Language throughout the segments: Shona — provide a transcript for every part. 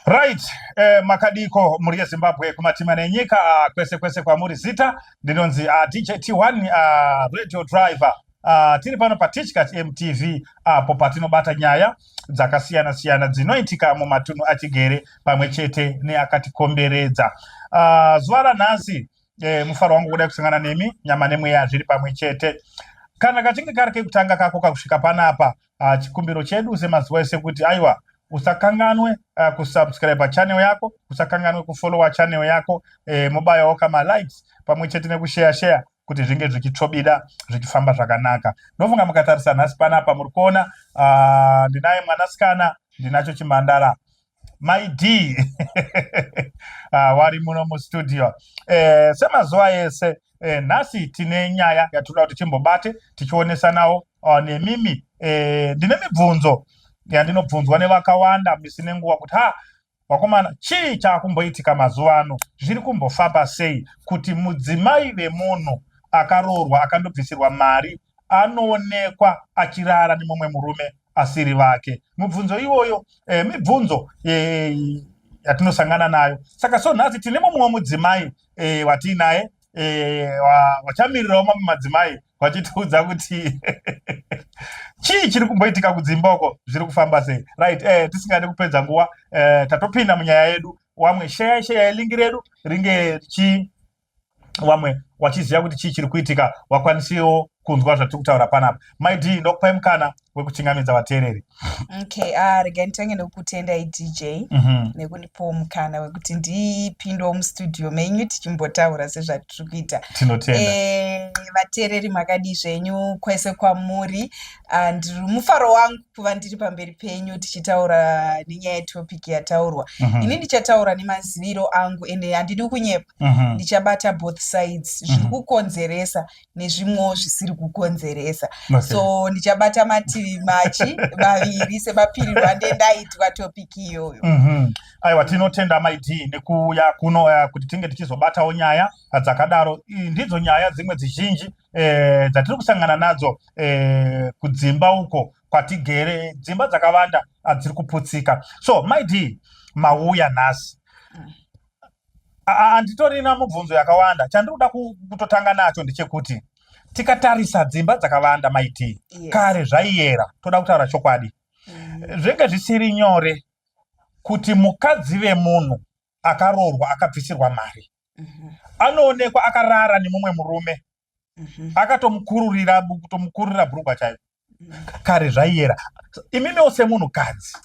Right, makadiko muri yeZimbabwe kumatima nenyika, kwese kwese kwamuri. Zita ndinonzi DJ T1, radio driver. Tiri pano paTichkat MTV, apo patinobata nyaya dzakasiyana siyana dzinoitika mumatunhu atigere pamwe chete neakatikomberedza. Zuva ranhasi, mufaro wangu kudai kusangana nemi, nyama nemweya zviri pamwe chete. Kana kachinge kari kekutanga kako kakusvika panapa, chikumbiro chedu semazuva ese kuti aiwa, usakanganwe kusubscribe channel yako, usakanganwe kufollowa channel yako, mobayawo kama likes pamwe chete nekushare share kuti zvinge zvichitsvobida, zvichifamba zvakanaka. Ndofunga mukatarisa nhasi panapa muri kuona ndinaye mwanasikana, ndinacho chimhandara Mai D wari muno mustudio. Semazuva ese, nhasi tine nyaya yatinoda kuti timbobate tichionesanawo nemimi. Ndine mibvunzo yandinobvunzwa nevakawanda misi nenguva kuti, ha, vakomana, chii chaakumboitika mazuva ano? Zviri kumbofamba sei kuti mudzimai vemunhu akaroorwa, akandobvisirwa mari, anoonekwa achirara nemumwe murume asiri vake? Mubvunzo iwoyo, mibvunzo yatinosangana nayo. Saka so nhasi tine mumwe mudzimai watiinaye, wachamirirawo mamwe madzimai vachitiudza kuti chii chiri kumboitika kudzimba uko, zviri kufamba sei. Right, tisingadi kupedza nguva, tatopinda munyaya yedu. Wamwe share share link redu ringe richi vamwe wachiziva kuti chii chiri kuitika, wakwanisewo kunzwa zvatiri kutaura panapa. Mai D, ndokupai mukana wekuchingamidza vateereri. Okay, regai nditange nekukutendai, DJ, nekundipawo mukana wekuti ndipindewo mustudio menyu tichimbotaura sezvatiri kuita. Tinotenda. Vateereri, makadii zvenyu kwese kwamuri? Ndiri mufaro wangu kuva ndiri pamberi penyu tichitaura nenyaya yetopic yataurwa. Ini ndichataura nemaziviro angu, ende handidi kunyepa. Ndichabata both sides, zviri kukonzeresa nezvimwewo zvisiri kukonzeresa. So ndichabata mativi machi maviri semapirirwo andendaitwa topic iyoyo. Aiwa, tinotenda Mai D nekuuya kuno kuti tinge tichizobatawo nyaya dzakadaro. Ndidzo nyaya dzimwe dzizhinji dzatiri kusangana nadzo kudzimba uko kwatigere. Dzimba dzakawanda dziri kuputsika. So Mai D, mauya nhasi, handitorina mubvunzo yakawanda. Chandiri kuda kutotanga nacho ndechekuti tikatarisa dzimba dzakawanda, Mai D, kare zvaiyera, toda kutaura chokwadi, zvenge zvisiri nyore kuti mukadzi vemunhu akaroorwa, akabvisirwa mari, anoonekwa akarara nemumwe murume, akatomukururira, kutomukururira bhurugwa chaivo. Kare zvaiyera. Imimiwo semunhukadzi,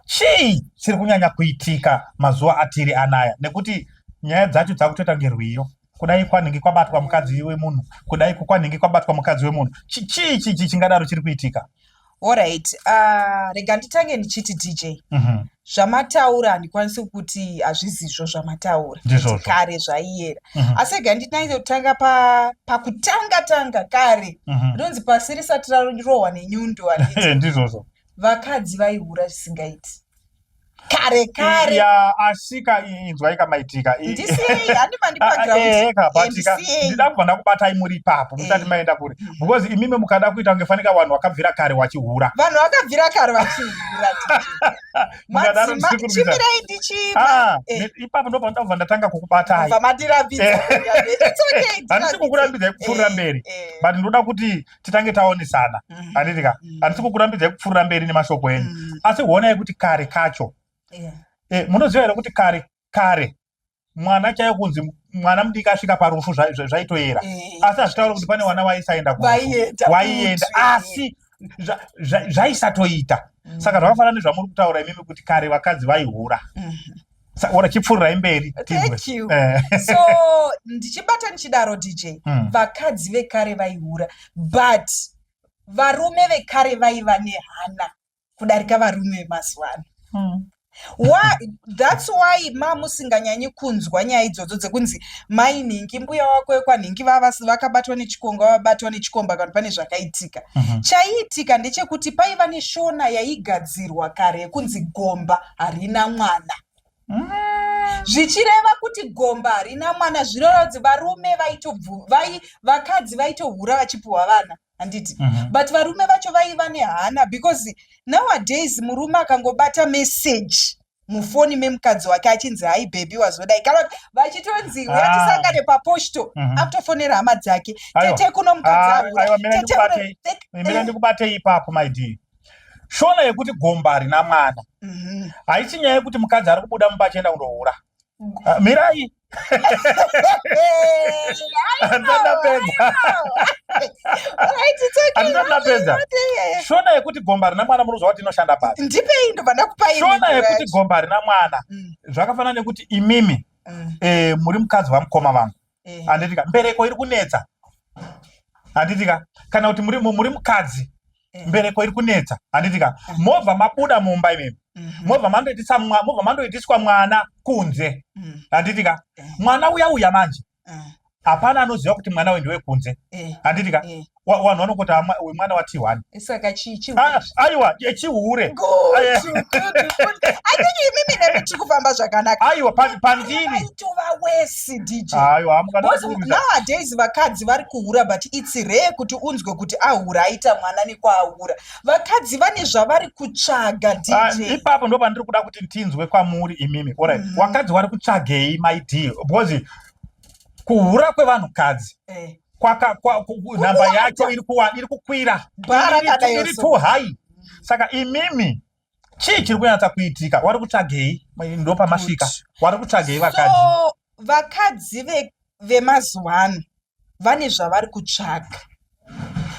chii chiri kunyanya kuitika mazuva atiri anaya? Nekuti nyaya dzacho dzakutoita ngerwiyo, kudai kwanhingi kwabatwa mukadzi wemunhu, kudai kwanhingi kwabatwa mukadzi wemunhu. Chii chichi chingadaro chiri kuitika? Alright, rega nditange ndichiti, DJ, zvamataura handikwanisi kuti hazvizizvo zvamataura. Ndizvozvo. Kare zvaiyera, asi rega nditange kutanga pakutanga tanga kare, rinonzi pasi risati rarohwa nenyundo, handiti? Ndizvozvo. Vakadzi vaihura zvisingaiti kare kare. Ya, asika inzwai kamaitika. Ndisiyei, handi mandipa ground. Eka, batika. Ndisiyei. Ndida kubva ndakubatai muri ipapo musati maenda kure, because imimi mukada kuita kunge fanika vanhu vakabvira kare wachihura. Vanhu vakabvira kare vachihura, DJ. Mukadaro Madzima ndiri kurwisa. Chimirai ndichipa. Ah, ipapo ndo pandabva ndatanga kukubatai. Bva matirambidza. It's okay. Handisi Ndirambidze. kukurambidzai kupfuurira mberi, but ndoda kuti titange taonesana, handiti ka? Handisi kukurambidzai kupfuurira mberi nemashoko enyu, asi honai kuti kare kacho, munoziva here kuti kare kare mwana chaiyo kunzi mwana mudiki asvika parufu zvaitoyera? Asi hazvitaura kuti pane wana waisaenda kurufu. Vaienda. Waienda, Kurufu. Asi zvaisatoita. Saka zvakafanana nezvamuri kutaura imimi kuti kare vakadzi vaihura. Ora chipfuurirai mberi tinzwe. Thank you. So ndichibata ndichidaro, DJ, vakadzi vekare vaihura, but varume vekare vaiva nehana kudarika varume vemazuva ano. Why? That's why mamusinganyanyi kunzwa nyaya idzodzo dzekunzi mai nhingi, mbuya wako wekwanhingi vakabatwa nechikonga, vabatwa nechikomba, kana pane zvakaitika. Chaiitika ndechekuti paiva neshona yaigadzirwa kare yekunzi gomba harina mwana, zvichireva kuti gomba harina mwana zvinoreva kuti varume vakadzi vaitohura vachipiwa vana. Handiti? But varume vacho vaiva nehana, because nowadays murume akangobata message mufoni memukadzi wake achinzi, "Hi baby, wazodai," kana kuti vachitonzi, "Uya tisangane paposhto," akutofonera hama dzake, "Tete, kuno mukadzi ahura." Aiwa, mina Tete, ndikubate. Mina ndikubate ipapo, my dear. Shona yekuti gomba harina mwana haisi nyaya yekuti mukadzi ari kubuda mumba achienda kundohura. Ah, mirai, handisati. Handisati ndapedza. Shona yekuti gomba rina mwana, munozwa kuti inoshanda papi? Ndipei, ndobva ndakupai. Shona yekuti gomba rina mwana zvakafanana nekuti imimi muri mukadzi wamukoma vangu, handitika? Mbereko iri kunetsa, handitika? Kana kuti muri mukadzi, mbereko iri kunetsa, handitika? Mobva mabuda mumba imimi, mobva mandoitiswa mwana kunze, handitika? Mwana uya uya manje, hapana anoziva kuti mwana uyu ndewekunze, handitika? Vanhu vanongoti, "Ah, uyu mwana wa T1." Saka chi Ah, aiwa, chihure. Good, good, good. I think imimi nemi tiri kufamba zvakanaka. Aiwa, pandiri Vaitova wesi, DJ. Aiwa, hamukana. Because nowadays vakadzi vari kuhura, but it's rare kuti unzwe kuti ahura, aita mwana nekwaahura. Vakadzi vane zvavari kutsvaga, Ah, DJ. ipapo ndo pandiri kuda kuti tinzwe kwamuri imimi. Alright, wakadzi wari kutsvagei, my dear? Because kuhura kwevanhukadzi nhamba Kuwanda. yacho iri kukwira. Bhara kana Iri yeso. too high. Saka imimi, chii chiri kunyatsa kuitika? Wari kutsvagei? Ndo pamasvika. Wari kutsvagei vakadzi? So vakadzi vemazuva ano vane zvavari kutsvaga.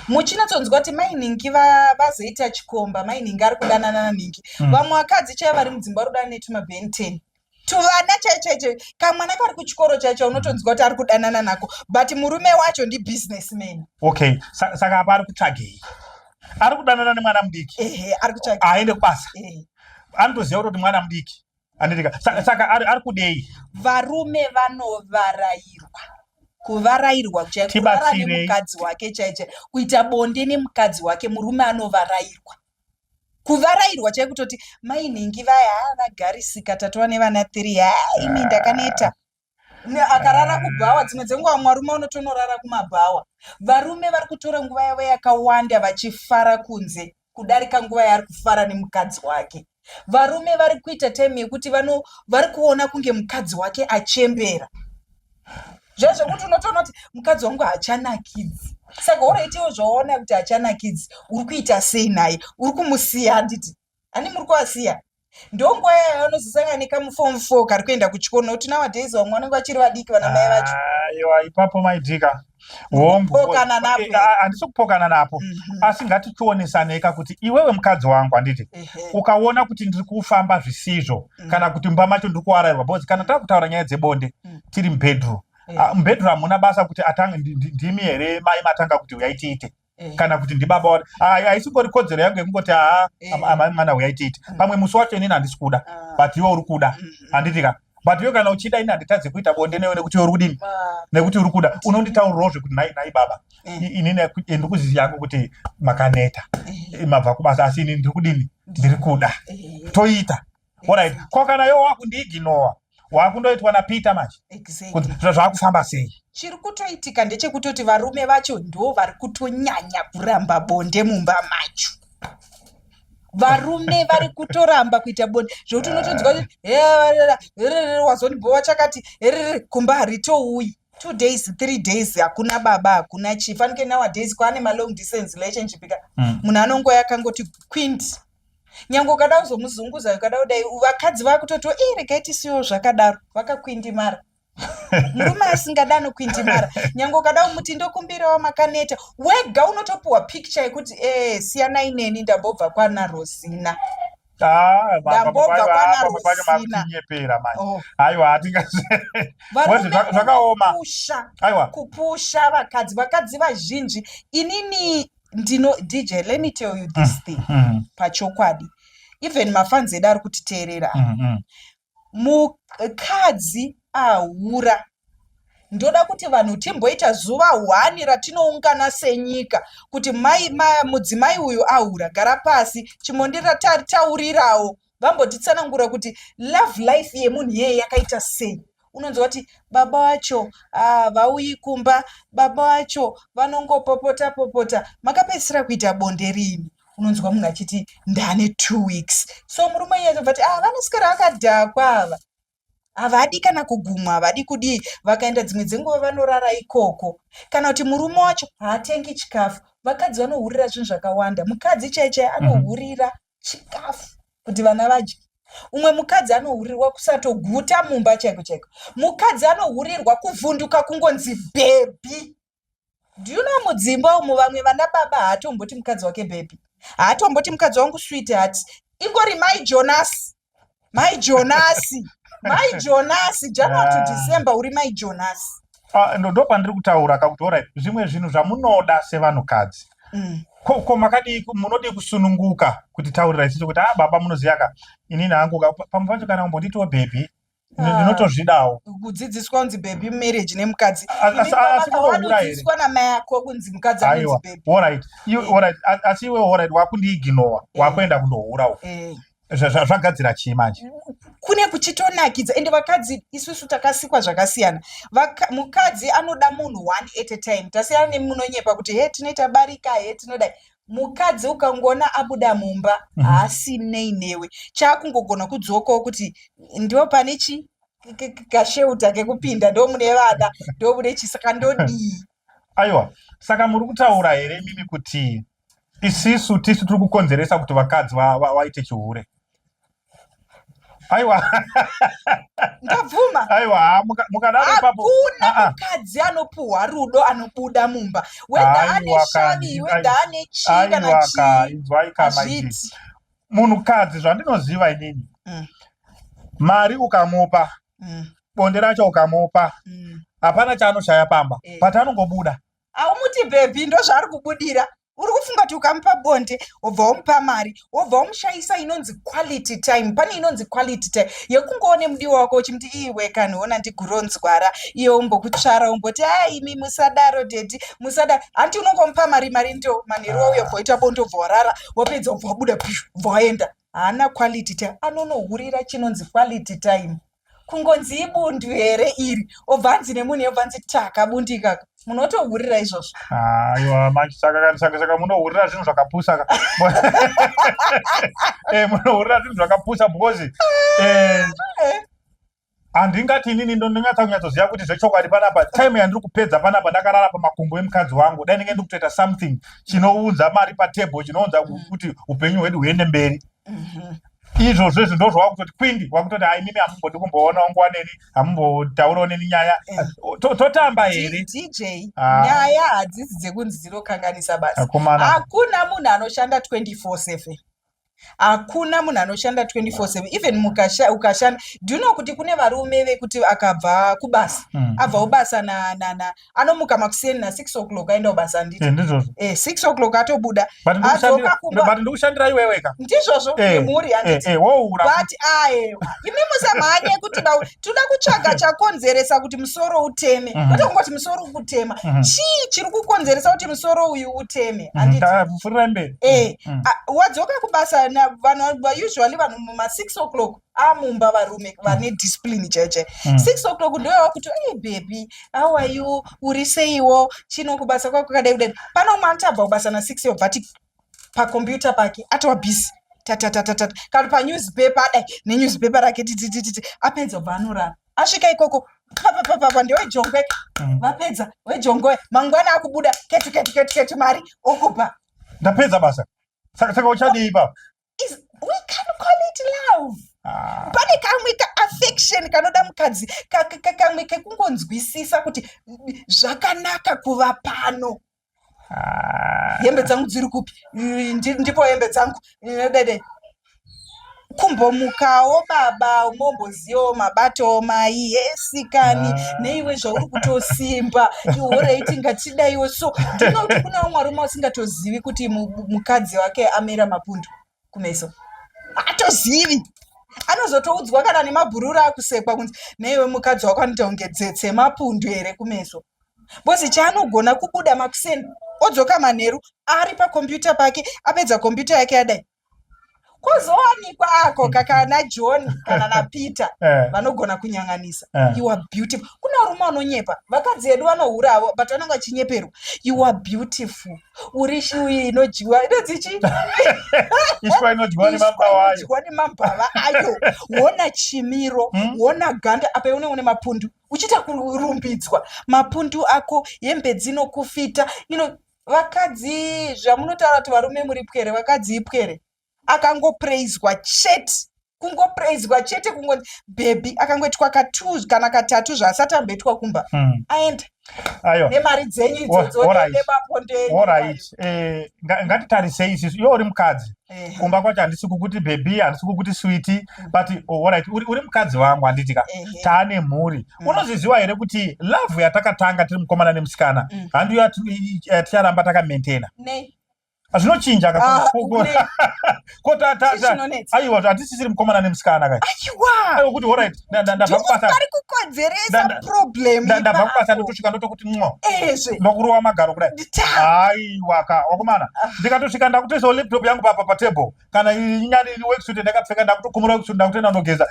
Muchinatsonzwa kuti mainhingi vazoita chikomba, mainhingi ari kudanana naningi. Vamwe vakadzi chaivo vari mudzimba vari kudanana netumaben 10, tuvana chai chai chai, kamwana kari kuchikoro chaicho, unotonzwa kuti ari kudanana nako, but murume wacho ndibusinessman. Okay, saka apa ari kutsvagei? Ari kudanana nemwana mudiki? Ehe, ari kutsvaga. Aende kubasa? Ehe. Anotoziva kuti mwana mudiki, handitika? Saka ari kudei? Varume vanovarairwa, kuvarairwa chaiko, kurara Tibatsirei. nemukadzi wake chaichai, kuita bonde nemukadzi wake. Murume anovarairwa, kuvarairwa chai, kutoti mainhingi vaya, ha, vagarisika, tatova nevana 3, ha, imi ndakaneta. Akarara kubhawa. Dzimwe dzenguva varume vanotonorara kumabhawa. Varume vari kutora nguva yavo yakawanda vachifara kunze kudarika nguva yaari kufara nemukadzi wake. Varume vari kuita time yekuti vari kuona kunge mukadzi wake achembera, zvezvekuti unotoona kuti mukadzi wangu haachanakidzi. Saka uraitiwo zvawaona kuti haachanakidzi, uri kuita sei naye? Uri kumusiya, handiti? Hani muri kuvasiya? Ndonguva yayo vanozosangana nekamuform four kari kuenda kuchikoro, nokuti nowadays vamwe vanenge vachiri vadiki, vana mai vacho. Aiwa, ipapo maitika, hongu. Kupokana napo. Handisi kupokana napo, asi ngatichionesaneka kuti iwewe mukadzi wangu, handiti, ukaona kuti ndiri kufamba zvisizvo, kana kuti mumba macho ndiri kuwarairwa, because kana takutaura nyaya dzebonde tiri mubedroom, ah, mubedroom hamuna basa kuti atanga ndimi here mai matanga kuti uyai tiite, kana kuti ndibaba wati. Haisingori kodzero yangu yekungoti, haa, amai mwana, uyai tiite. Pamwe musi wacho inini handisi kuda, but iwe uri kuda, handitika? But iwe kana uchida, ini handitadze kuita bonde newe nekuti iwe uri kudini, nekuti uri kuda. Unonditaurirawo zvekuti, "Nhai, nhai baba, inini ndikuziva yangu kuti makaneta, mabva kubasa, asi inini ndiri kudini, ndiri kuda." Toita, alright. Ko kana iwe wakundiignowa, wakundoitwa naPeter manje, kuti zvakufamba sei? Chiri kutoitika ndechekutoti varume vacho ndo vari kutonyanya kuramba bonde mumba macho. Varume vari kutoramba kuita bonde zvokuti unotonzwa kuti, "Wazondibhowa chakati." Herere, kumba haritouyi 2 days, 3 days, hakuna baba, hakuna chii. Fanike nowadays kwaane malong distance relationship ka, munhu anongoya akangoti quint, nyange ukada kuzomuzunguza, ukada kudai, vakadzi vakutoto, "I, regai tisiwo zvakadaro." Vakakwindimara. Murume asingada anokwindimara, nyange ukada kumuti, "Ndokumbirawo, makaneta," wega unotopiwa picture yekuti, "Siyanai neni, ndambobva kwana Rosina." Ah, Ndambobva kwana pamwe pacho Rosina. makutinyepera manje. Oh. Aiwa, hatinga Varume Zvakaoma. vanopusha, Aiwa. kupusha vakadzi. Vakadzi vazhinji, inini ndino, DJ, let me tell you this thing pachokwadi, even mafans edu ari kutiteerera, mukadzi ahura, ndoda kuti vanhu timboita zuva hwani ratinoungana senyika kuti mai mudzimai uyu ahura, gara pasi, chimbonditaurirawo, vambotitsanangura kuti love life yemunhu iyeye yakaita sei. Unonzwa kuti baba wacho havauyi kumba, baba wacho vanongopopota popota. Makapedzisira kuita bonde riini? Unonzwa munhu achiti ndane 2 weeks. So murume iye achobva ati, ah, vanoswera vakadhakwa ava. Havadi kana kugumwa, havadi kudii. Vakaenda dzimwe dzenguva vanorara ikoko. Kana kuti murume wacho haatengi chikafu. Vakadzi vanohurira zvinhu zvakawanda. Mukadzi chaiye chaiye anohurira chikafu kuti vana vadye. Umwe mukadzi anohurirwa kusatoguta mumba chaiko chaiko. Mukadzi anohurirwa kuvhunduka kungonzi bhebhi. Do you know mudzimba umu vamwe vana baba haatomboti mukadzi wake baby, haatomboti mukadzi wangu sweetheart, ingori mai Jonas, mai Jonas, mai Jonas, January to December uri mai Jonas. Ndo pandiri kutaura kakuti orit, zvimwe zvinhu zvamunoda sevanhukadzi ko makadii, munodii kusununguka kuti taurira isusu kuti ah baba munoziva ka, inini hangu pamwe pacho kana kumbonditiwo baby, ndinotozvidawo. Kudzidziswa kunzi baby marriage nemukadzi. Wanodzidziswa namai ako kunzi mukadzi anonzi baby. Alright, alright, asi iwe alright wakundiignowa, wakuenda kundohura uko. Zvagadzira chii manje? Kune kuchitonakidza. Ende vakadzi isusu takasikwa zvakasiyana. Mukadzi anoda munhu one at a time. Tasiyana nemunonyepa kuti he tinoita barika, he tinodai. Mukadzi ukangoona abuda mumba haasinei newe, chaakungogona kudzokawo kuti ndo pane chi kasheuta kekupinda, ndo mune vana, ndo mune chi, saka ndodii? Aiwa, saka muri kutaura here imimi kuti isisu tisu tiri kukonzeresa kuti vakadzi vaite chihure? Aiwa. Ndabvuma. Aiwa, mukadaro ipapo. Hakuna mukadzi anopuhwa rudo anobuda mumba. Whether ane shavi, whether ane chii kana chii. Inzwai ka maiti. Munhukadzi zvandinoziva inini. Mari ukamupa, bonde racho ukamupa, hapana chaanoshaya pamba, but anongobuda. Haumuti baby, ndozvaari kubudira. Uri kufunga kuti ukamupa bonde, wobva wamupa mari, wobva wamushayisa inonzi quality time. Pane inonzi quality time yekungoone mudiwa wako uchimuti iwe kani ona ndiguronzwara, iye umbokutsvara umboti ai imi musadaro daddy, musadaro. Hanti unongomupa mari, mari ndo manheru wauya ubva waita bonde ubva warara, wapedza ubva wabuda ubva waenda. Haana quality time, anonohurira chinonzi quality time. Kungonzi ibundu here iri, obva anzi nemunhu yobva anzi taka bundu ikaka, munotohurira izvozvo. Aiwa manje, saka saka saka munohurira zvinhu zvakapusa ka. Munohurira zvinhu zvakapusa because handingati inini ndingatsa kunyatsoziva kuti zvechokwadi panapa time yandiri kupedza panapa ndakarara pamakumbo emukadzi wangu, dai ndinge ndikutoita something chinounza mari patable, chinounza kuti upenyu hwedu huende mberi. Izvozvo izvo ndozvo wakutoti kwindi, wakutoti hai mimi hamumbodi kumboonawo nguva neni, hamumbotaurawo neni nyaya, totamba here? DJ, nyaya hadzisi dzekunzi dzinokanganisa basa. Hakuna munhu anoshanda 24/7. Hakuna munhu anoshanda 24/7. Even ukashanda, do you know kuti kune varume vekuti akabva kubasa, abva kubasa na anomuka makuseni na 6 o'clock aenda kubasa, handiti? Ndizvozvo. 6 o'clock atobuda, adzoka kumba. But ndikushandira iwewe ka. Ndizvozvo, nemhuri, handiti? Woura. But aewa, imi musamhanye kuti toda kutsvaga chakonzeresa kuti musoro uteme, kwete kungoti musoro ukutema. Chii chiri kukonzeresa kuti musoro uyu uteme, handiti? Pfuurirai mberi. Wadzoka kubasa, vanhu usually vanhu muma 6 o'clock amumba, varume vane discipline chaiyo chaiyo, 6 o'clock ndoyava kuti hey baby, how are you, uri seiwo, chino kubasa kwako kadai kudai. Pane umwe anotabva kubasa na6, yobva ti pakombiyuta pake atova busy tatatatata, kana panewspaper adai nenewspaper rake titititi, apedza ubva anorara. Asvika ikoko papapapapa ndewejongwe, vapedza wejongwe, mangwana akubuda ketu ketu ketu ketu, mari okupa. Ndapedza basa, saka uchadii ipapo? Is we can call it love. Pane kamwe kaaffection kanoda mukadzi, kamwe kekungonzwisisa kuti zvakanaka kuva pano. Hembe dzangu dziri kupi? Ndipo hembe dzangu dede. Kumbomukawo baba, umombozivawo mabatowo mai esikani neiwe zvauri kutosimba ihoreiti ngatidaiwo. So ndinoti kune vamwe varume vasingatozivi kuti mukadzi wake amera mapundu kumeso, haatozivi. Anozotoudzwa kana nemabhururu akusekwa kunzi neiwe mukadzi wako anoita kunge dzetse mapundu here kumeso, because chaanogona kubuda makuseni odzoka manheru ari pakombiyuta pake, apedza kombiyuta yake adai. Kwozowanikwa ako kakana John kana naPeter vanogona kunyanganisa. You are beautiful. Kuna varume vanonyepa, vakadzi edu vanohura avo, but vanenge vachinyeperwa. You are beautiful, uri shuyi inodyiwa, inonzi chii? Ishwa inodyiwa nemambava ayo. Inodyiwa nemambava ayo. Wona chimiro, wona ganda, apa iwe une mapundu, uchiita kurumbidzwa mapundu ako, hembe dzinokufita ino. Vakadzi, zvamunotaura kuti varume muri pwere, vakadzi ipwere. Akangopraiswa chete, kungopraiswa chete, kungonzi baby, akangoitwa katu kana katatu zvaasati amboitwa kumba, aenda. Aiwa. Nemari dzenyu idzodzo, nemapondo enyu. Alright. Ngatitarisei isusu. Iwe uri mukadzi. Kumba kwacho handisi kukuti baby, handisi kukuti sweetie, but oh, alright, uri mukadzi wangu, handiti ka? Taane mhuri. Unozviziva here kuti love yatakatanga tiri mukomana nemusikana, handiyo yaticharamba takamaintaina? Nei? Zvinochinja ka. Ah, Ko Chii chinonetsa? Aiwa, hatisisiri mukomana nemusikana ka. Aiwa. Aiwa, kuti alright, ndabva kubasa. Vari kukonzeresa problem Ndabva kubasa, ipapo. ndotosvika ndotokuti mwo, Ezve. Ndokurova magaro kudai. Ta. Aiwa ka, wakomana, ndikatosvika ndakutoisawo laptop yangu papa patable, kana inyani worksuit ndakapfeka, ndakutokumura worksuit, ndakutoenda ndogeza.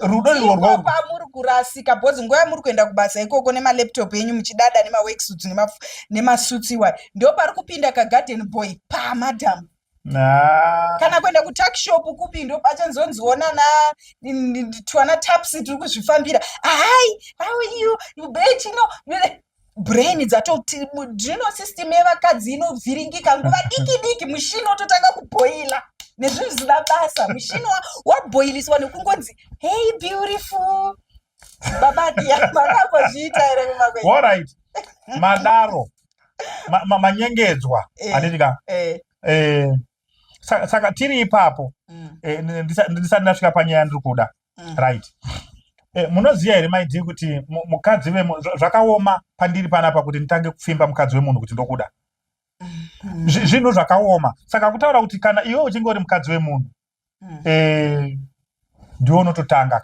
Rudo Ndipo irworwo. pamuri kurasika, because nguva yamuri kuenda kubasa ikoko nemalaptop enyu, muchidada nemaworksuits nemasuits iwayo, ndo pari kupinda kagarden boy pamadam. Kana kuenda kutuckshop kupi, ndo pachanzonziona na twana taps tiri kuzvifambira, "Hi, how are you, you bet you know." Brain dzatoti, adrenal system yevakadzi inovhiringika nguva diki diki, mushini wototanga kubhoila nezvinhu zvisina basa. Mushini wabhoiliswa nekungonzi, "Hey beautiful." Babadiya, makambozviita here kumba kwenyu? Alright, madaro manyengedzwa, handiti ka? Eh. Saka tiri ipapo, ndisati ndasvika panyaya yandiri kuda, right, munoziva here, maidii, kuti mukadzi vemu, zvakaoma pandiri panapa kuti nditange kupfimba mukadzi wemunhu kuti ndokuda? Zvinhu zvakaoma. Saka kutaura kuti kana iwe uchinge uri mukadzi wemunhu, ndiwe unototanga.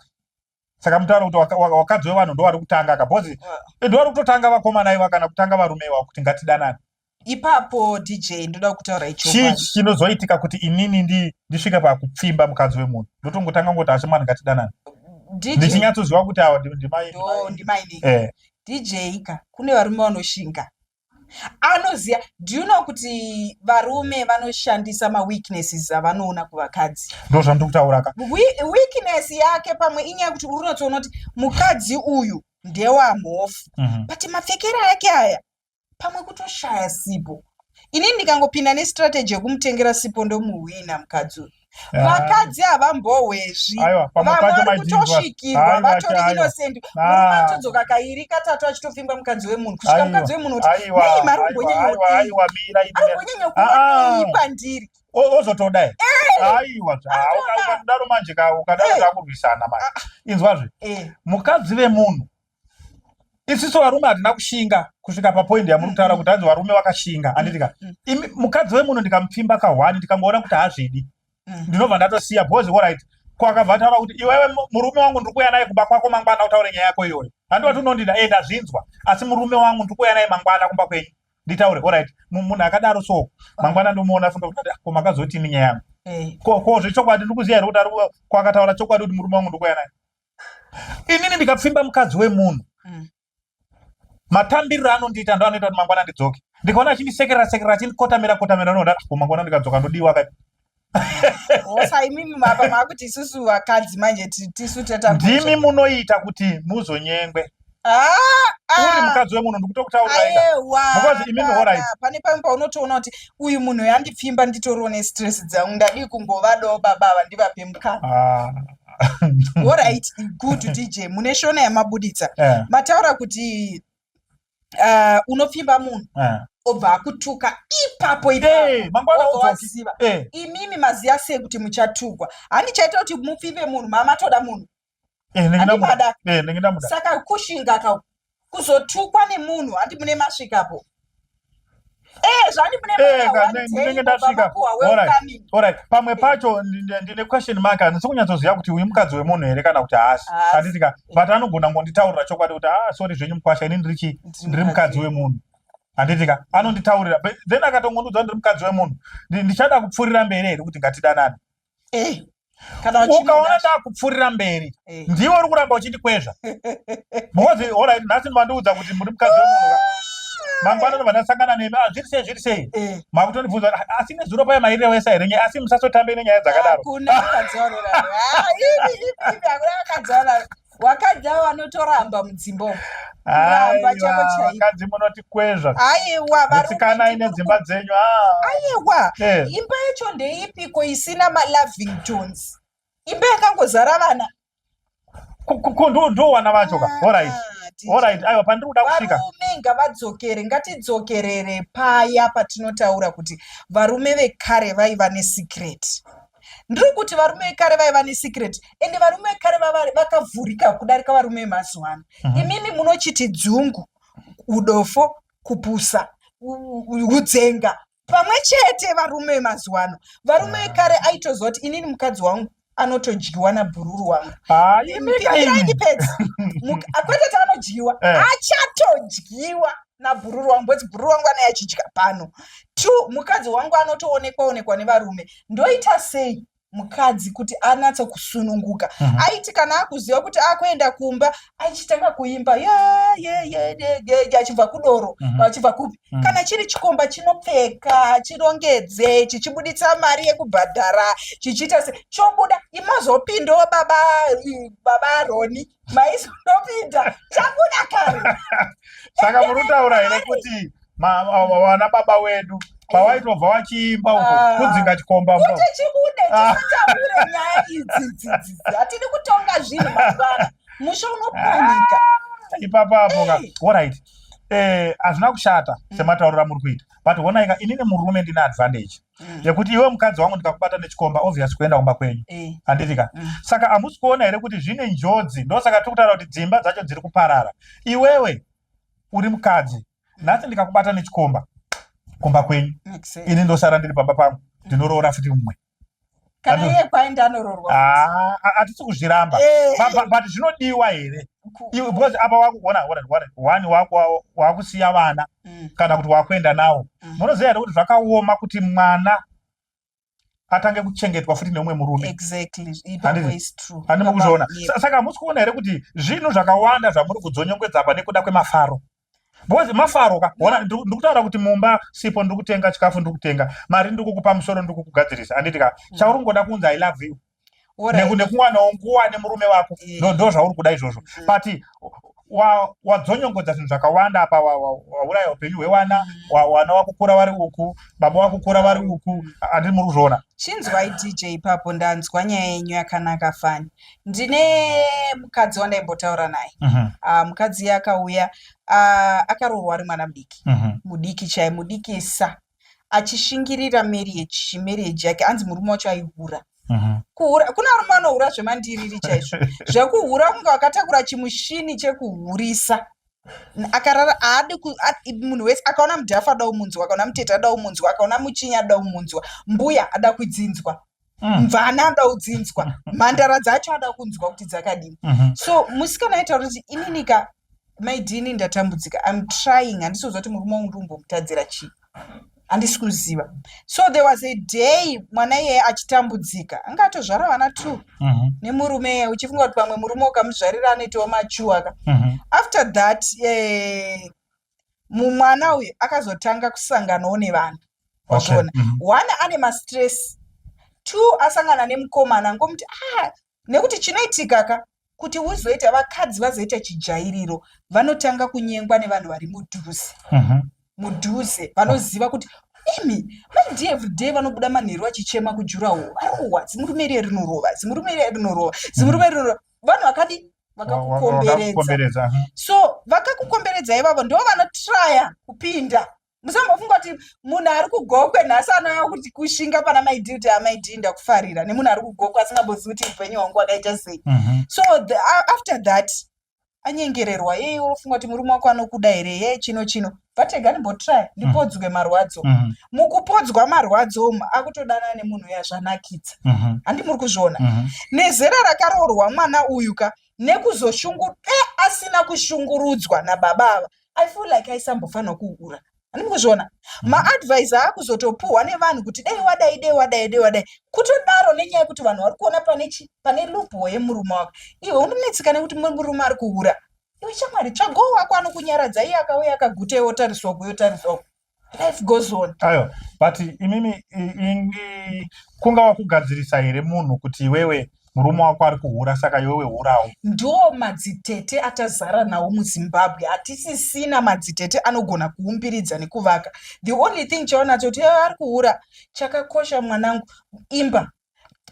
Saka mutaura kuti wakadzi wevanhu ndo vari kutanga ka, because ndo vari kutotanga vakomana iva kana kutanga varume iva kuti ngatidanane. Ipapo, DJ, ndoda kutaura Chii ichokwadi. chinozoitika kuti inini ndisvike pakupfimba mukadzi wemunhu, ndotongotanga ngoti, "Achimwani, ngatidanane," DJ, ndichinyatsoziva kuti awa ndimai? Ndo ndimainini. DJ ka, kune varume vanoshinga, anoziva. Do you know kuti varume vanoshandisa maweaknesses avanoona kuvakadzi? Ndo zvandiri kutaura ka. Weakness yake pamwe inyaya yekuti uri unotoona kuti mukadzi uyu ndewamhofu, but mapfekero ake aya, pamwe kutoshaya sipo. Inini ndikangopinda nestrategy yekumutengera sipo, ndomuhwina mukadzi uyu. Vakadzi havambohwezvi. Aiwa, pamwe Vamwe pacho vari maidinzwa. kutosvikirwa, Aiwa, vatori aiwa. innocent. Murume atodzoka kairi katatu achitopfimba mukadzi wemunhu, kusvika mukadzi wemunhu kuti, "Nei mari kumbonyanya Aiwa, mira ari kumbonyanya kuonei kwandiri?" Ozotodai, aiwa, ukadaro manje ka, ukadaro takurwisana manje. Inzwazve, mukadzi vemunhu, isusu varume hatina kushinga kusvika papoint yamuri kutaura kuti hanzi varume vakashinga, handiti ka? Imi mukadzi wemunhu ndikamupfimba kahwani, ndikangoona kuti hazvidi, ndinobva ndatosiya, because alright, ko akabva ataura kuti, "Iwewe murume wangu ndiri kuuya naye kumba kwako mangwana, utaure nyaya yako iyoyo," handi wati unondida? E, ndazvinzwa, asi murume wangu ndiri kuuya naye mangwana kumba kwenyu nditaure. Alright, munhu akadaro, so mangwana ndomuona, funga kuti, "Ah, ko makazotini nyaya yangu?" Ko zvechokwadi ndiri kuziva here kuti ko akataura chokwadi kuti murume wangu ndikuuya naye? Inini ndikapfimba mukadzi wemunhu, matambiriro anondiita ndo anoita kuti mangwana ndidzoke. Ndikaona achindisekerera sekerera, achindikotamira kotamira, noda ko mangwana ndikadzoka ndodiwa kai. Osa imimi mapa maakuti isusu vakadzi manje tisu teta. Ndimi munoita kuti muzonyengwe. Ah, Uri mukadzi wemunhu, ndikutokutaurira. Aiwa, Because imimi, kana, alright. Pane pamwe paunotoona kuti uyu munhu yandipfimba, nditoriwo nestress dzangu, ndadii kungovadawo baba ava, ndivape mukana. Alright, good, DJ, mune shona yamabuditsa. Mataura kuti unopfimba munhu, obva akutuka ipapo ipapo. Mangwana Wobva udzoki. waziva. Imimi maziya sei kuti muchatukwa? Handichaita kuti mupfimbe munhu, mamatoda munhu. Ndenge ndamuda. Handimada. Ndenge ndamuda. Saka kushinga ka kuzotukwa nemunhu, handi mune masvikapo? Zvani mune Ndinenge ndasvika. Alright, pamwe pacho ndine question mark, handisi kunyatsoziva kuti uyu mukadzi wemunhu here kana kuti haasi, Haasi. handiti ka? But anogona ngonditaurira chokwadi kuti, "Ah, sorry zvenyu mukwasha, ini ndiri chii, ndiri mukadzi wemunhu." Handiti ka anonditaurira, then akatongondiudza ndiri mukadzi wemunhu, ndichada kupfuurira mberi here kuti ngatidanane? Kana ukaona ndakupfuurira mberi, ndiwe uri kuramba uchindikwezva, because alright, nhasi mandiudza kuti muri mukadzi wemunhu ka, mangwana ndobva ndasangana nemi, "Ah, zviri sei, zviri sei?" Makutondibvunza, "Ah, asi nezuro paya mairevesa here nyaya?" Asi musasotambe nenyaya dzakadaro. Hakuna vakadzi vanorara. Ah, ivi, ivi, ivi, hakuna vakadzi vanorara. Vakadzi avo vanotoramba mudzimba umu. Kuramba chako Aiwa, chaiko. Vakadzi munotikwezva. Aiwa, varume Tsikanai nedzimba dzenyu, ah. Aiwa, imba yacho ndeipiko isina maLovingtons? Imba yakangozara vana. Ndo wana vacho ka. Alright. Ah, DJ. Alright, aiwa, pandiri kuda kusvika. Varume ngavadzokere, ngatidzokerere paya patinotaura kuti varume vekare vaiva nesecret. Ndiri kuti varume vekare vaiva nesecret, ende varume vekare vakavhurika kudarika varume vemazuva ano. Imimi munochiti dzungu, udofo, kupusa, udzenga pamwe chete. Varume vemazuva ano, varume vekare aitoziva kuti inini mukadzi wangu anotodyiwa nabhururu wangu. Ah, imika Pindirai. Imi. Ndipedzi. Kwete kuti anodyiwa, achatodyiwa nabhururu wangu, because bhururu wangu anenge achidya pano. Two, mukadzi wangu anotoonekwa onekwa nevarume. Ndoita sei mukadzi kuti anatse kusununguka? Aiti kana akuziva kuti akuenda kumba, aichitanga kuimba ye ye ye ye ye ye, achibva kudoro, achibva kupi. Kana chiri chikomba, chinopfeka, chirongedze, chichibuditsa mari yekubhadhara, chichiita se chobuda, imozopindawo baba, baba Roni maizonopinda chabuda kare. Saka muri kutaura here kuti vana baba wedu pawaitobva wachiimba uko, Ah. kudzinga chikomba mbo? Kuti chibude. Tisataure nyaya idzi dzidzi, hatidi kutonga zvinhu mangwana, musha unopwanyika. Ipapo apo ka. Alright, hazvina kushata sematauriro amuri kuita, but honaika, inini murume ndine advantage yekuti iwe mukadzi wangu ndikakubata nechikomba, obvious kuenda kumba kwenyu. Handiti ka? Saka hamusi kuona here kuti zvine njodzi? Ndosaka tiri kutaura kuti dzimba dzacho dziri kuparara. Iwewe uri mukadzi, nhasi ndikakubata nechikomba kumba kwenyu, ini ndosara ndiri pamba pangu, ndinoroora futi mumwe. Kana iye kwaenda anororwa. Ah, hatisi kuzviramba. But zvinodiwa here? Because apa wakuona one wakusiya vana kana kuti wakuenda nawo. Munoziva here kuti zvakaoma kuti mwana atange kuchengetwa futi neumwe murume? Exactly, ipapo is true. Handimo kuzviona. Saka hamusi kuona here kuti zvinhu zvakawanda zvamuri kudzonyongwedza apa nekuda kwemafaro? Because mafaro ka, ona, ndikutaura kuti mumba sipo, ndiri kutenga chikafu, ndiri kutenga mari, ndiri kukupa musoro, ndiri kukugadzirisa, handiti ka? Chauri kungoda kunzi, "I love you," nekuwanawo nguva nemurume wako. Ndo zvauri kuda izvozvo. But wadzonyongodza zvinhu zvakawanda apa, wauraya upenyu hwevana. Wana wakukura vari uku, baba wakukura vari uku. Handiri muri kuzviona? Chinzwai DJ, ipapo ndanzwa nyaya yenyu yakanaka fani. Ndine mukadzi wandaimbotaura naye. Ah, mukadzi akauya, ah, akaroorwa ari mwana mudiki, mudiki chai, mudikisa, achishingirira marriage, marriage yake. Anzi murume wacho aihura. Kuhura, kuna varume vanohura zvemandiriri chaizvo, zvekuhura kunge wakatakura chimushini chekuhurisa. Akarara haadi munhu wese. Akaona mudhafu ada kumunzwa, akaona mutete ada kumunzwa, akaona muchinya ada kumunzwa, mbuya ada kudzinzwa, mvana ada kudzinzwa, mhandara dzacho ada kunzwa kuti dzakadini. So musikana aitaura kuti, "Ininika maidini, ndatambudzika, I'm trying, handisi kuziva kuti murume wangu ndikumbomutadzira chii, handisi kuziva." So there was a day mwana iyeye achitambudzika, anga atozvara vana two nemurume iyeye, uchifunga kuti pamwe murume ukamuzvarira anoitawo machuwa ka. After that, mumwana uyu akazotanga kusanganawo nevanhu. Wazviona? One, ane mastress. Two, asangana nemukomana ngomuti, ah, nekuti chinoitika ka, kuti uzoita vakadzi vazoita chijairiro, vanotanga kunyengwa nevanhu vari mudhuze, mudhuze, vanoziva kuti imi maidi everyday vanobuda manheru achichema kujurawo, varohwa, zimurume riye rinorova, zimurume riye rinorova, zimurume rinorova. Vanhu vakadi vakakukomberedza. Wakakukomberedza. So vakakukomberedza ivavo ndo vanotraya kupinda. Musambofunga kuti munhu ari kuGokwe nhasi anouya kuti kushinga pana maidi kuti, "Amaidi, ndakufarira," nemunhu ari kuGokwe asingambozivi kuti upenyu hwangu hwakaita sei. So after that anyengererwa, yei unofunga kuti murume wako anokuda here? Ye chino chino vatega, ndimbotry ndipodzwe marwadzo. Mukupodzwa marwadzo umu akutodana nemunhu uya, zvanakidza. Handi muri kuzviona? Nezera rakaroorwa mwana uyu ka, nekuzoshungu asina kushungurudzwa nababa ava, I feel like aisambofanira kuhura. Handimi kuzviona? Maadvice aakuzotopuhwa nevanhu kuti dei wadai, dei wadai, dei wadai, kutodaro nenyaya yekuti vanhu vari kuona pane chi pane loophole yemurume wako. Iwe unonetseka nekuti murume ari kuhura. Iwe shamwari, tsvagawo wako anokunyaradza, iye akauya akaguta, iwe wotariswa uku, iwe wotariswa uku. Life goes on. Ayo, but imimi kungava kugadzirisa here munhu kuti iwewe murume wako ari kuhura, saka iwewe hurawo? Ndo madzitete atazara nawo muZimbabwe. Hatisisina madzitete anogona kuumbiridza nekuvaka. The only thing chaonacho kuti ari kuhura, chakakosha mwanangu, imba,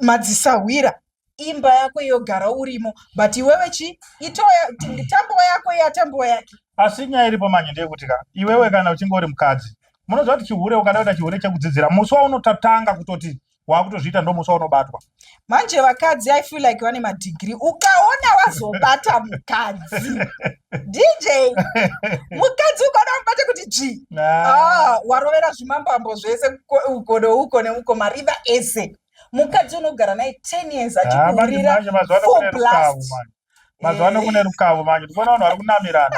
madzisahwira, imba yako iyo, gara urimo, but iwewe chi itoya tambo yako iya, tambo yake. Asi nyaya iripo manje ndeyekuti ka iwewe kana uchinge uri mukadzi, munoziva kuti chihure, ukada kuita chihure chekudzidzira, musi waunototanga kutoti wakutozviita ndo musi waunobatwa. Manje vakadzi, I feel like vane madhigiri. Ukaona wazobata mukadzi, DJ, mukadzi ukaona mubate kuti dzvi, ah, warovera zvimambambo zvese uko neuko neuko, mariva ese. Mukadzi unogara naye 10 years achikuhurira full blast. Mazuva ano kune rukavo manje, ndikuona vanhu vari kunamirana.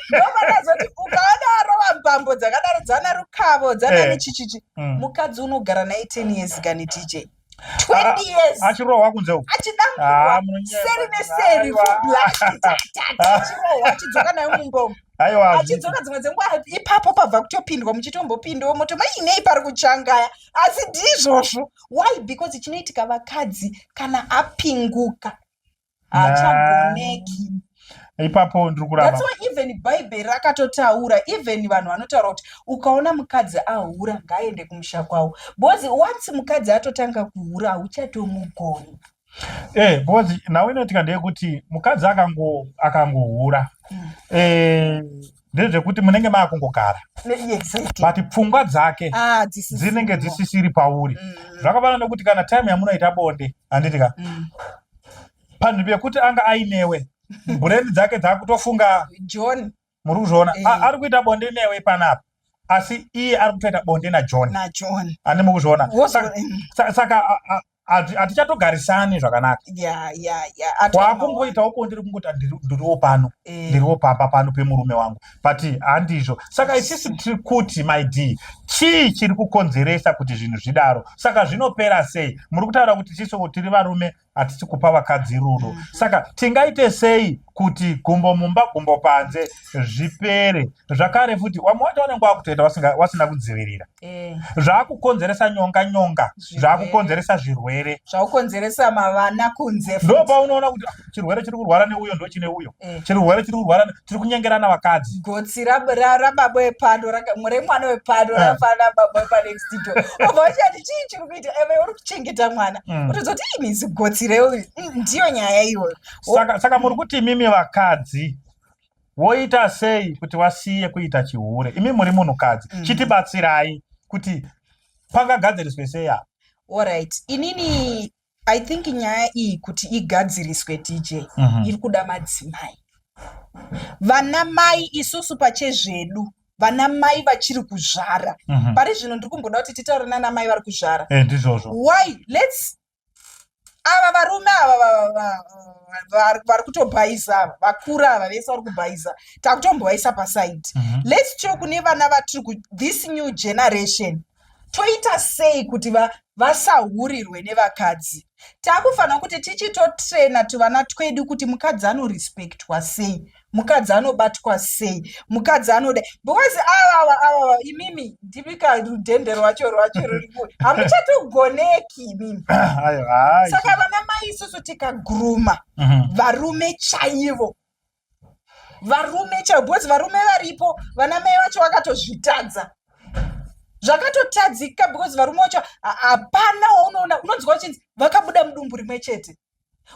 Ndomanazoti ukaona arova mbambo dzakadaro dzana rukavo dzanani chichichi, mukadzi unogara naye 10 years kani, DJ, 20 years. Achirohwa kunze uko. Achidamburwa seri neseri, full blast, achirohwa, achidzoka nayo mumba umu. Aiwa. Achidzoka dzimwe dzenguva ipapo pabva kutopindwa, muchitombopindawo moto mainei pari kuchangaya, asi ndizvozvo. Why? Because chinoitika, vakadzi kana apinguka haachagoneki. Ipapo ndiri kuramba. That's why even Bhaibheri rakatotaura, even vanhu vanotaura kuti ukaona mukadzi ahura, ngaaende kumusha kwavo, because once mukadzi atotanga kuhura, hauchatomugoni. Because nhau inoitika ndeyekuti mukadzi akangohura, ndezvekuti munenge maakungogara, but pfungwa dzake dzinenge dzisisiri pauri. Zvakafanana nekuti kana time yamunoita bonde, handiti ka, panzvimbo yekuti anga ainewe, brain dzake dzakutofunga John. Muri kuzviona? Ari kuita bonde newe panapa, asi iye ari kutoita bonde naJohn. NaJohn. Handi mukuzviona? Saka hatichatogarisani zvakanaka. Wakungoitawo bonde rekungoti ndiriwo pano, ndiriwo pamba pano pemurume wangu, but handizvo. Saka isisi tiri kuti, my d, chii chiri kukonzeresa kuti zvinhu zvidaro? Saka zvinopera sei? Muri kutaura kuti tisu tiri varume hatisi kupa vakadzi rudo. Saka tingaite sei kuti gumbo mumba, gumbo panze zvipere? Zvakare futi vamwe vacho vanenge vakutoita vasina kudzivirira, zvaakukonzeresa nyonga nyonga, zvaakukonzeresa zvirwere. Zvakukonzeresa mavana kunze. Ndo paunoona kuti ah, chirwere chiri kurwara neuyo ndo chine uyo, chirwere chiri kurwara tiri kunyengerana vakadzi. Gotsi rababa wepano, remwana wepano rafana baba wepanext door, obva uchati chii chiri kuita? Eve uri kuchengeta mwana, utozoti ini zigotsi reuyu. Ndiyo nyaya iyoyo. Saka muri kuti imimi vakadzi woita sei kuti wasiye kuita chihure? Imi muri munhukadzi, chitibatsirai kuti pangagadziriswe sei apa. Alright, inini I think nyaya iyi kuti igadziriswe, DJ, iri kuda madzimai, vana mai, isusu pachezvedu, vana mai vachiri kuzvara. Pari zvino ndiri kumboda kuti titaure nana mai vari kuzvara. Ndizvozvo. Why? Lets ava varume ava vari kutobhaisa ava, vakura ava vese vari kubhaisa, takutombovaisa paside. Let's talk kune vana vatiri ku this new generation. Toita sei kuti vasahurirwe nevakadzi? Takufanira kuti tichitotrena tuvana twedu kuti mukadzi anorespectwa sei, mukadzi anobatwa sei, mukadzi anoda, because avava avava, imimi ndimika rudhende rwacho ruripo, hamuchatogoneki imimi. Saka vana mai isusu tikagruma varume chaivo, varume chaivo, because varume varipo, vana mai vacho vakatozvitadza, zvakatotadzika, because varume vacho hapana waunoona, unonzwa uchinzi vakabuda mudumbu rimwe chete,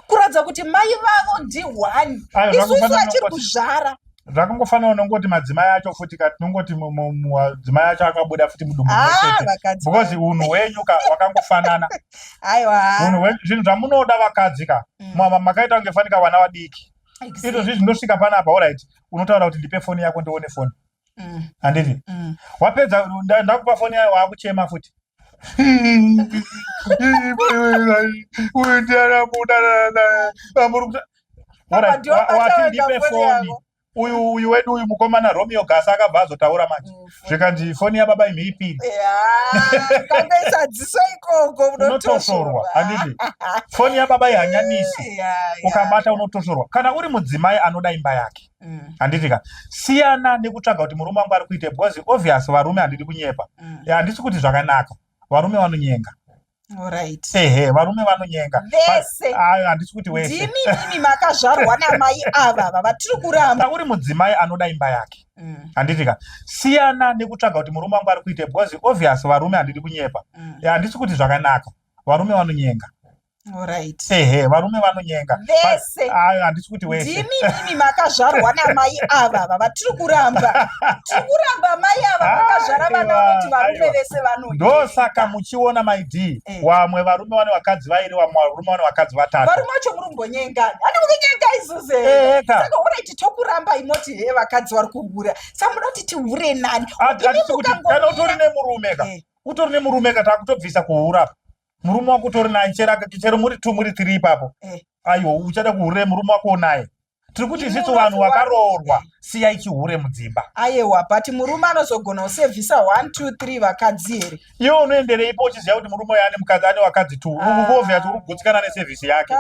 kuratidza kuti mai vavo ndi1. Isusu vachiri kuzvara. Zvakangofanana nongoti madzimai acho futi ka, tinongoti madzimai acho akabuda futi mudumbu chete, because unhu hwenyu ka wakangofanana. Aiwa. Unhu, zvinhu zvamunoda vakadzi ka, makaita kunge fanika vana vadiki. Izvozvi zvinosvika panapa, alright, unotaura kuti ndipe foni yako ndione foni, handiti? Wapedza, ndakupa foni yayo, waakuchema futi, wati ndipe foni. Uyu uyu wedu uyu mukomana Romeo Gasa akabva azotaura manje. Zvikanzi foni yababa imhiipiri. Kangaisa dziso ikoko unotoshorwa. Handiti? Foni yababa ihanyanisi. Ukabata unotoshorwa. Kana uri mudzimai anoda imba yake. Mm. Handiti ka? Siyana nekutsvaga kuti murume wangu ari kuita because obvious varume handidi kunyepa. Mm. Handisi kuti zvakanaka. Varume vanonyenga. Alright. Ehe, varume vanonyenga. Vese. Ayo handisi kuti wese. Ndimi mimi makazvarwa namai ava ava vatiri kuramba. Uri mudzimai anoda imba yake. Mm. Handiti ka. Siyana nekutsvaga kuti murume wangu ari kuita because obvious varume handidi kunyepa. Mm. Handisi kuti zvakanaka. Varume vanonyenga. Alright. Ehe, varume vanonyenga. Vese. Ayo handisi kuti wese. Ndimi mimi makazvarwa namai ava ava vatiri kuramba. Tiri kuramba mai ava vakazvara vana vanoti varume vese vanonyenga. Ndosaka muchiona mai D eh. Wamwe varume vane vakadzi vairi wamwe varume vane vakadzi vatatu. Varume vacho muri kumbonyengani. Handi mukunyenga isusu here? Eh, Saka alright tokuramba imoti he vakadzi vari kuhura. Saka munoda kuti tihure nani? Kana utori nemurume ka. Eh. Utori nemurume ka takutobvisa kuhura. Murume wako utori naye chero chero muri 2 muri 3 ipapo. Eh. Aiwa uchada kuhure murume wako unaye. Tiri kuti isusu vanhu vakaroorwa siyai chihure mudzimba. Ayewa but murume anozogona kusevhisa 1 2 3 vakadzi here? Iwe unoendereipo uchiziva kuti murume uyo ane mukadzi ane vakadzi 2. Ah. Uri uri kugutsikana nesevhisi yake.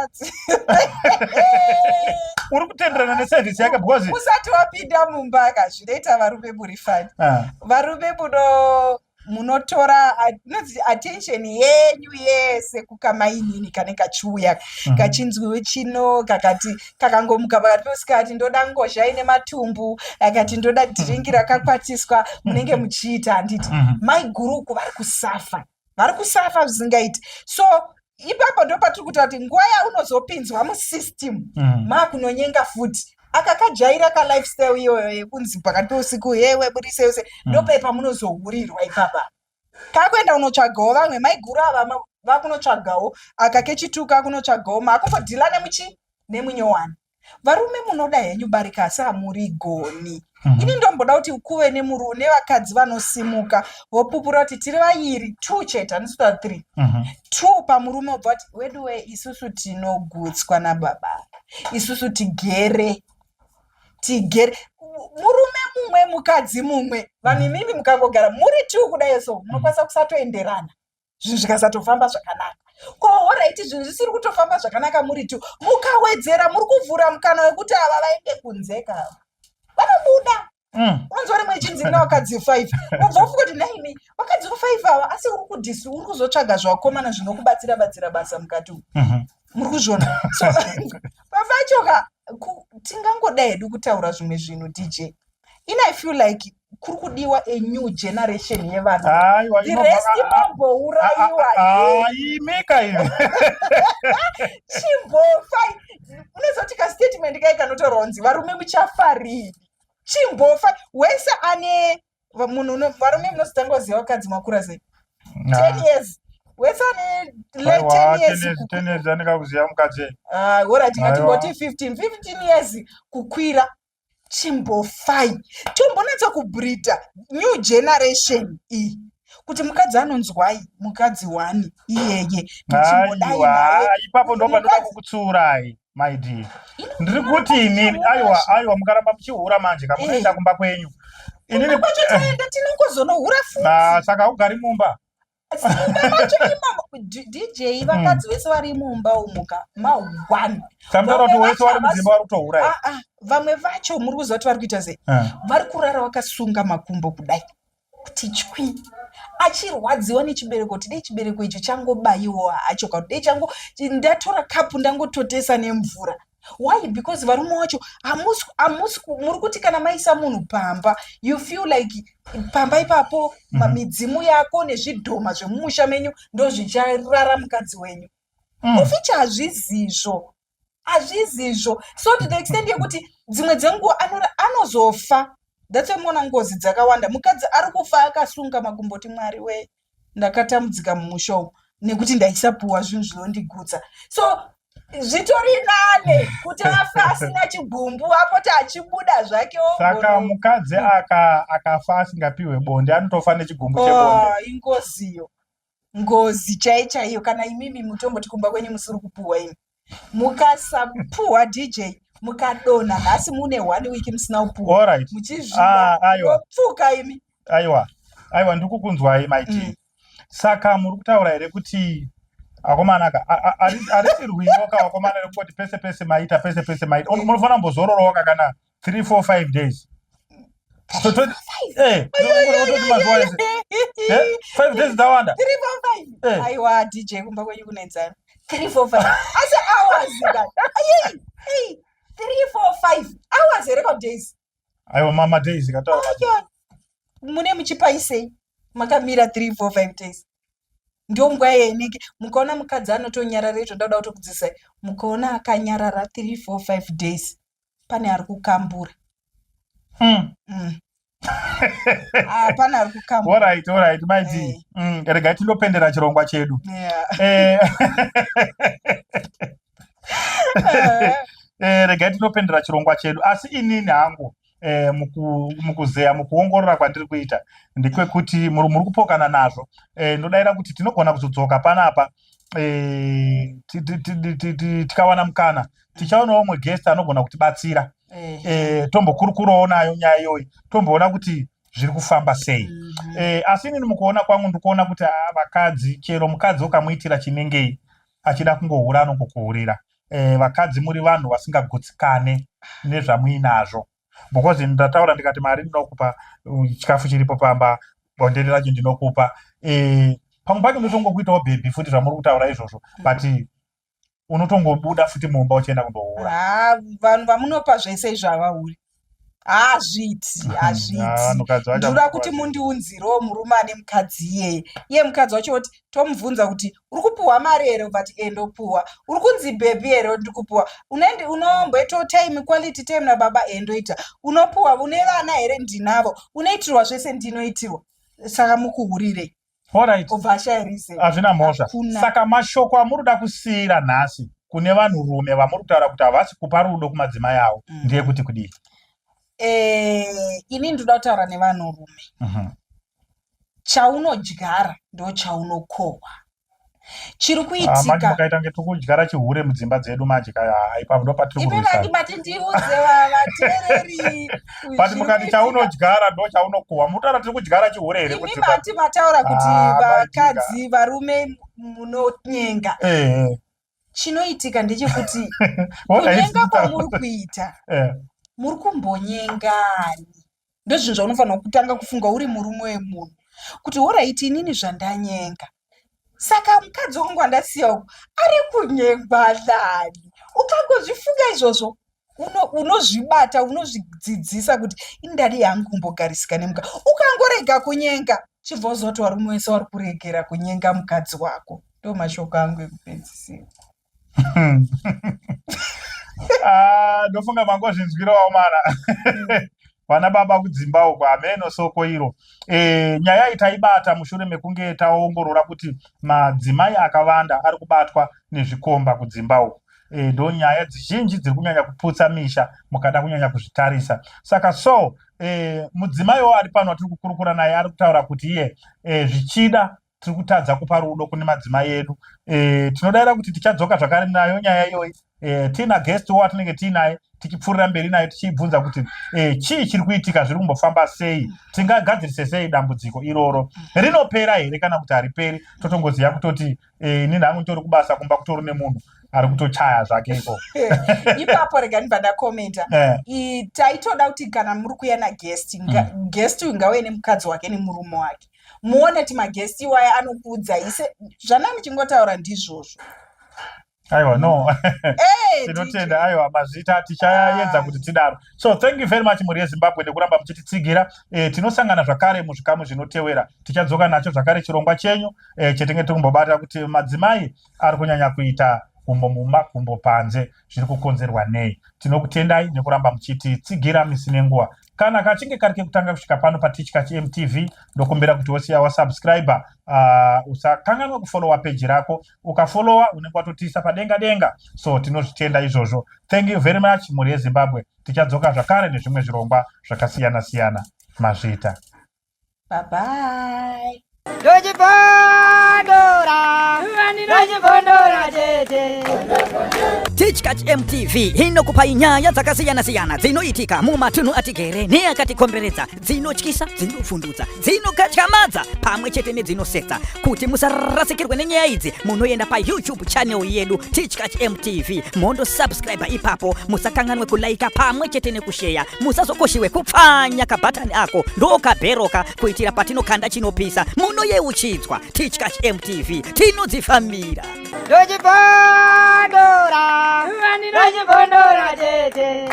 Uri kutenderana nesevhisi yake because usati wapinda mumba ka zvinoita varume muri fani. Ah. Varume muno munotora inonzi attention yenyu yese kukamainini kane kachiuya mhm. kachinzwiwe chino kakati kakangomuka pakati peusikati ndoda ngozha ine matumbu akati ndoda dhiringi rakakwatiswa munenge muchiita handiti mhm. maiguru uku vari kusafa vari kusafa zvisingaiti so ipapo ndo patiri kutaura kuti nguva yaunozopinzwa musystem mm. makunonyenga futi aka kajaira kalifestyle iyoyo yekunzi pakati peusiku hewe burise yose mm. ndopai pamunozohurirwa ipapa kakuenda kunotsvagawo vamwe maiguru ava vakunotsvagawo aka kechituka kunotsvagawo makungodhila nemuchi nemunyowani Varume munoda henyu barika asi hamurigoni. Mm -hmm. Ini ndomboda kuti kuve nemuru nevakadzi vanosimuka vopupura kuti tiri vairi two chete handisi kuta three. Mm -hmm. Two pamurume obva kuti weduwe isusu tinogutswa nababa isusu tigere tigere murume mumwe mukadzi mumwe vanhu mhm. imimi mukangogara muri two kudai so munokwanisa kusatoenderana zvinhu zvikasatofamba zvakanaka ko horaiti zvinhu zvisiri kutofamba zvakanaka muri tu mukawedzera muri kuvhura mukana wekuti ava vaende kunze kava vanobuda mm. unonzwa rimwe ichinzi ina vakadzi five ubva ufuka kuti nhaimi vakadzi five ava asi uri kudisi uri kuzotsvaga zvakomana zvinokubatsira batsira basa mukati umu mhm. muri kuzviona so papacho ka tingangoda hedu kutaura zvimwe zvinhu dj in i feel like kuri kudiwa a new generation yevanhu the rest mombourayiwa imika imi chimbofa unozoti kastatement kai kanotaurwa kunzi varume muchafa rini chimbofa wese ane munhu varume munozotanga kuziva vakadzi makura sei 10 years wese ane late 10 years 10 years anenge kuziva mukadzi ah alright ngatingoti 15 15 years kukwira chimbofai tombonatsa kubreeder new generation iyi kuti mukadzi anonzwai mukadzi wani iyeye aiwa ipapo ndopanoda kukutsuurai my dear ndiri kuti inini aiwa aiwa mukaramba muchihura manje kamunoenda eh. kumba kwenyu inini taenda tinongozonohura futi ah, saka haugari mumba mumba macho imomo dj hmm. vakadzi vese vari mumba umuka ma1 wese vari mudzimba vari kutohura ah, ah, vamwe vacho muri kuziva kuti vari kuita sei eh. vari kurara vakasunga makumbo kudai kuti chwi achirwadziwa nechibereko kuti dei chibereko icho changobayiwa hacho ka dei chango ndatora kapu ndangototesa nemvura why because varume wacho hamusi muri kuti kana maisa munhu pamba you feel like pamba ipapo mm -hmm. midzimu yako nezvidhoma zvemumusha menyu ndozvicharara mukadzi wenyu mm. uficha hazvizizvo hazvizizvo so to the extent yekuti dzimwe dzenguva anozofa that's why muona ngozi dzakawanda mukadzi ari kufa akasunga makumboti mwari wee ndakatambudzika mumusha umu nekuti ndaisapuwa zvinhu zvinondigutsa so zvitori nane kuti afa asina chigumbu apoti achibuda zvake saka mukadzi akafa asingapiwe bonde anotofa nechigumbu chebonde oh, ingoziyo ngozi chai chaiyo kana imimi mutomboti kumba kwenyu musiri kupuhwa imi mukasapuhwa dj Mukadonha nhasi mune one week musina kupuwa. Alright. Muchizvida. Ah, aiwa. Pfuka imi. Aiwa. Aiwa ndiri kukunzwai maiti. Saka muri kutaura here kuti akomana ka harisi rwiyo ka vakomana rekungoti pese pese maita pese pese maita munofanira kumbozororoka kana 3 4 5 days. So, toti mazuva ese 5 days dzawanda. 3 4 5. Aiwa DJ kumba kwenyu kunenzana. 3 4 5. Asi hours ka. Ayi. Hey. 3 4 5 hours here ka days. Aiwa mama days kataura. Mune muchipaisei makamira 3 4 5 days. Ndiyo nguva yainenge mukaona mukadzi anotonyarara izvo ndauda kutokudzidzisai. Mukaona akanyarara 3 4 5 days pane ari kukambura. Ah, pane ari kukambura. Alright, alright, mai D. Regai tindopendera chirongwa chedu. Regai tinopendera chirongwa chedu. Asi inini hangu mukuzeya mukuongorora kwandiri kuita ndekwekuti muri kupokana nazvo. Ndodaira kuti tinogona kuzodzoka panapa tikawana mukana tichaonawo umwe guest anogona kutibatsira. Tombokurukurawo nayo nyaya iyoyi, tomboona kuti zviri kufamba sei. Asi inini mukuona kwangu ndikuona kuti vakadzi, chero mukadzi ukamuitira chinengei achida kungohura anongokuhurira. Vakadzi muri vanhu vasingagutsikane nezvamuinazvo, because ndataura ndikati mari ndinokupa, chikafu chiripo pamba, bonde racho ndinokupa, pamwe pacho ndotongokuitawo bhebhi futi zvamuri kutaura izvozvo, but unotongobuda futi mumba uchienda kundohura. Vanhu vamunopa zvese izvo havahuri. Hazviiti, hazviiti. Vanhukadzi vacho Ndinoda kuti havasi. Mundiunzirewo murume ane mukadzi iyeye. Iye mukadzi wacho oti tomubvunza kuti uri kupuhwa mari here, ubva ati e ndopuhwa. Uri kunzi bhebhi here, ndiri kupuhwa. Unomboitawo time, quality time nababa, e ndoita. Unopuhwa, une vana here, ndinavo. Unoitirwa zvese, ndinoitirwa. Saka mukuhurirei? Alright. Ubva ashaya reason. Hazvina mhosva. Hakuna. Saka mashoko amuri kuda kusiyira nhasi kune vanhurume vamuri kutaura kuti havasi kupa rudo kumadzimai avo ndeyekuti kudii? Ini ndinoda kutaura nevanhurume. Chaunodyara ndo chaunokohwa. Chiri Ah, manje kuitika mukaita kunge tiri kudyara chihure mudzimba dzedu manje ka, ipapo ndo patiri imi kurwisana. Mandi mati ndiudze vateereri But zviri mukati kuitika. Chaunodyara ndo chaunokohwa, mutaura tiri kudyara chihure here Imi kudzimba? mati mataura kuti Ah, maitika. vakadzi varume munonyenga. Chinoitika ndechekuti What are you kunyenga kwamuri kuita, muri kumbonyengani? Ndozvinhu zvaunofanira kutanga kufunga uri murume wemunhu kuti alright, inini zvandanyenga, saka mukadzi wangu andasiya uku ari kunyengwa nani? Ukangozvifunga izvozvo unozvibata, unozvidzidzisa kuti indadi yangu kumbogarisika nemuka. Ukangorega kunyenga, chibva uzoti varume wese vari kuregera kunyenga mukadzi wako. Ndo mashoko angu ekupedzisira. Ah, ndofunga mangozvinzwirawo mana vana baba kudzimba uko, hameno soko iro. Nyaya iyi taibata mushure mekunge taongorora kuti madzimai akawanda ari kubatwa nezvikomba kudzimba uko. Ndo nyaya dzizhinji dziri kunyanya kuputsa misha mukada kunyanya kuzvitarisa. Saka so mudzimaiwo ari pano atiri kukurukura naye ari kutaura kuti iye zvichida tiri kutadza kupa rudo kune madzimai edu. Tinodaira kuti tichadzoka zvakare nayo nyaya iyoyi, tiina guest wo atinenge tiinaye, tichipfuurira mberi nayo, tichibvunza kuti chii chiri kuitika, zviri kumbofamba sei, tingagadzirise sei dambudziko iroro, rinopera here kana kuti hariperi. Totongoziva kutoti inini hangu nditori kubasa, kumba kutori nemunhu ari kutochaya zvake iko. Ipapo rega ndibva ndakomenta. Taitoda kuti kana muri kuuya naguest, guest uyu ngauye nemukadzi wake nemurume wake, muone kuti maguest iwaya anokuudza ise zvana muchingotaura ndizvozvo. Aiwa, no. DJ. Tinotenda. Aiwa, mazvita, tichaedza kuti tidaro. So thank you very much, mhuri yeZimbabwe, nekuramba muchititsigira. Tinosangana zvakare muzvikamu zvinotewera. Tichadzoka nacho zvakare chirongwa chenyu chetinge tiri kumbobata kuti madzimai ari kunyanya kuita gumbo mumba gumbo panze, zviri kukonzerwa nei. Tinokutendai nekuramba muchititsigira misi nenguva. Kana kachinge kari kekutanga kusvika pano paTichkach MTV, ndokumbira kuti wosiya wasubscribe, usakanganwa kufollowa peji rako. Ukafollowa unenge watotiisa padenga denga, so tinozvitenda izvozvo. Thank you very much, mhuri yeZimbabwe. Tichadzoka zvakare nezvimwe zvirongwa zvakasiyana siyana. Mazvita. Bye bye. Ndochibondora, ndochibondora chete. Tichkach MTV inokupai nyaya dzakasiyana-siyana dzinoitika mumatunhu atigere neakatikomberedza, dzinotyisa, dzinovhundutsa, dzinokatyamadza pamwe chete nedzinosetsa. Kuti musarasikirwe nenyaya idzi, munoenda paYouTube channel yedu Tichkach MTV, mondosubscribe ipapo. Musakanganwe kulaika pamwe chete nekusheya. Musazokoshiwe kupfanya kabhatani ako ndokabheroka kuitira patinokanda chinopisa munoyeuchidzwa. Tichkach MTV, tinodzifambira. Ndochibondora, ndochibondora chete.